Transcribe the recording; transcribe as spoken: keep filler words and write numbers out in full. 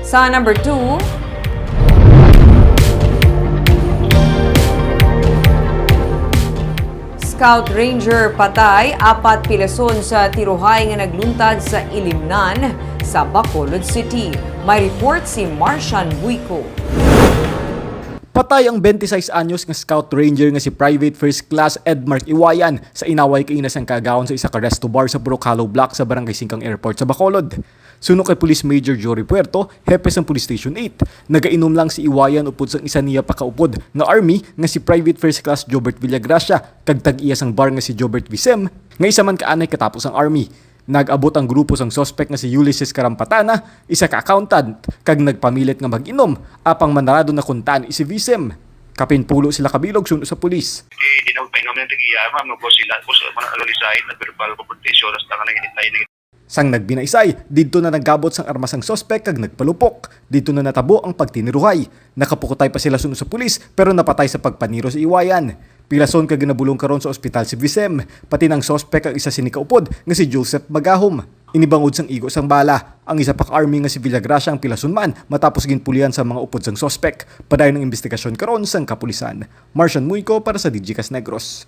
Sa number two, Scout Ranger patay, apat pilason sa tirohay nga nagluntad sa Ilimnan sa Bacolod City. May report si Marcian Buico. Patay ang twenty-six anyos nga Scout Ranger nga si Private First Class Edmark Iwayan sa inaway kaina sang kaagahon sa isa ka resto bar sa Purok Hollow Block sa Barangay Singkang Airport sa Bacolod. Suno kay Police Major Jory Puerto, hepe sang Police Station eight, nagainom lang si Iwayan upod sang isa niya pa kaupod nga army nga si Private First Class Jobert Villagracia kag tag-iya sang bar nga si Jobert Visem, nga isa man ka anay katapos ang army. Nag-abot ang grupo sang suspek nga si Ulysses Carampatana, isa ka accountant, kag nagpamilit nga mag-inom, apang manarado na kuntani si Visem. Kapin pulo sila kabilog suno sa pulis. Eh, di na magpahinga man ang tag-iya, ma'am, no? Kung sila, kung sa mga alisay, nag-verbal confrontation, hasta nga naghinitay na Sang nagbinaisay, didto na nagabot sang armas ang suspek kag nagpalupok. Didto na natabo ang pagtiniruhay. Nakapukutay pa sila suno sa pulis, pero napatay sa pagpaniro si Iwayan. Pilason kag ginabulong karon sa ospital si Visem, pati na ang suspek kag isa sini kaupod nga si Joseph Magahom. Ini bangod sang igo sang bala, ang isa pa ka army nga si Villagracia ang pilason man matapos ginpulian sa mga upod sang suspek. Padayon ang imbestigasyon karon sang kapulisan. Marcian Muico para sa Digicast Negros.